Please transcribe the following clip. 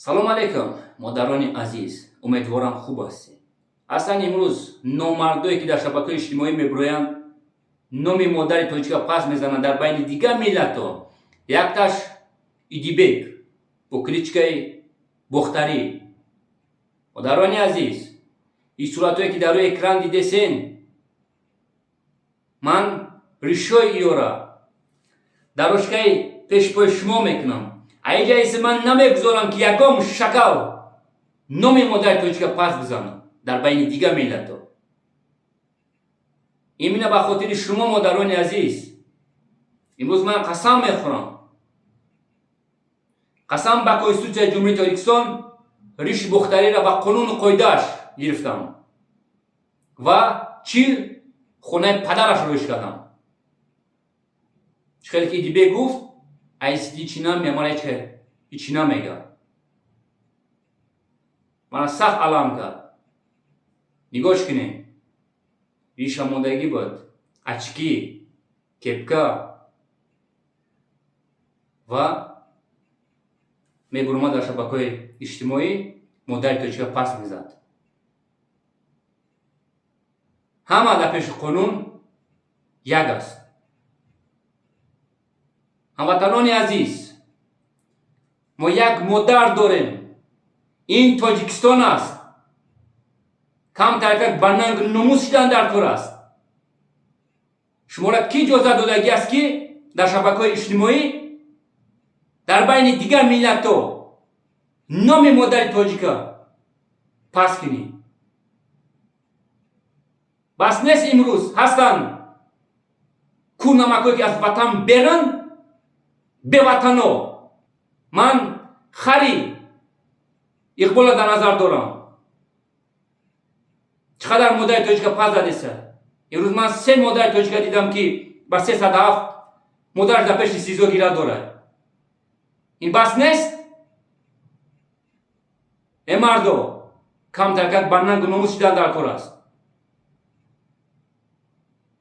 Салом алейкум, модарони азиз, умедворам, хуб ҳастед. Аслан имрӯз номардое, ки дар шабакаҳои иҷтимоӣ мебироянд, номи модари тоҷика пас мезананд дар байни дигар миллатҳо, якташ Идибек бо кличкаи Бохтарӣ. Модарони азиз, ин суратҳое, ки дар рӯи экран дидесен, ман ришои иёра дарошкаи пешпои шумо мекунам. Аиҷаиси ман намегузорам, ки ягон шакал номи модари тоҷика пас бизанам дар байни дигар миллатҳо. Именно ба хотири шумо, модарони азиз, имрӯз ман қасам мехӯрам, қасам ба Конститутсияи Ҷумҳурии Тоҷикистон, риши Бохтариро ба қонуну қоидааш гирифтам ва 40 хонаи падарашро риш кардам. Чӣ хеле ки Идибек гуфт, айсиди чӣ намея, мара ҳечи намега. Мара сахт алам кард. Нигоҳш кунед, риша мондагӣ буд, очки, кепка ва мебуромад, дар шабакаҳои иҷтимоӣ модари тоҷика пас мезад. Ҳама дар пеши қонун як аст. Ҳамватанони азиз, мо як модар дорем, ин Тоҷикистон аст. Камтаркак ба нангу номус шидан дар кор аст. Шуморо кӣ иҷозат додагӣ аст, ки дар шабакаҳои иҷтимоӣ дар байни дигар миллатҳо номи модари тоҷика пас кунӣ? Бас нест, имрӯз ҳастанд кӯрнамакҳое, ки аз ватан беран, беватано. Ман хари Иқбола дар назар дорам. Чӣ қадар модари тоҷика пас задеса. Имрӯз ман се модари тоҷика дидам, ки ба 307 модараш дар пеши СИЗО гира дорад. Ин бас нест? Э мардо, камтаркак ба нангу номус шидан дар кор аст.